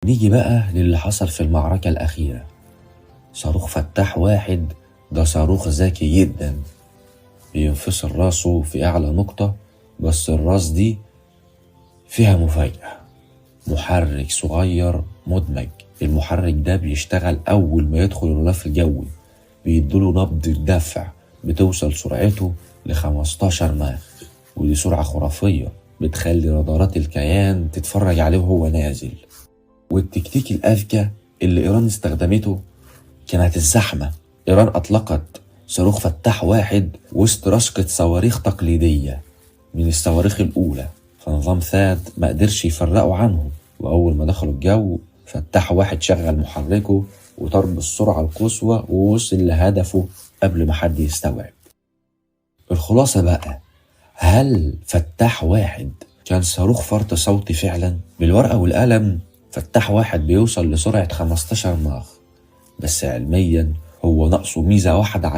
نيجي بقى للي حصل في المعركة الأخيرة. صاروخ فتاح 1 ده صاروخ ذكي جدا، بينفصل راسه في أعلى نقطة، بس الراس دي فيها مفاجأة: محرك صغير مدمج. المحرك ده بيشتغل أول ما يدخل الغلاف الجوي، بيدوله نبض الدفع بتوصل سرعته ل 15 ماخ، ودي سرعة خرافية بتخلي رادارات الكيان تتفرج عليه وهو نازل. والتكتيك الأذكى اللي إيران استخدمته كانت الزحمة. إيران أطلقت صاروخ فتاح 1 وسط رشقة صواريخ تقليدية من الصواريخ الأولى، فنظام ثاد ما قدرش يفرقوا عنهم. وأول ما دخلوا الجو فتاح 1 شغل محركه وطار بالسرعة القصوى ووصل لهدفه قبل ما حد يستوعب. الخلاصة بقى، هل فتاح 1 كان صاروخ فرط صوتي فعلا؟ بالورقة والقلم فتاح 1 بيوصل لسرعة 15 ماخ، بس علميا هو ناقصه ميزة واحدة عشان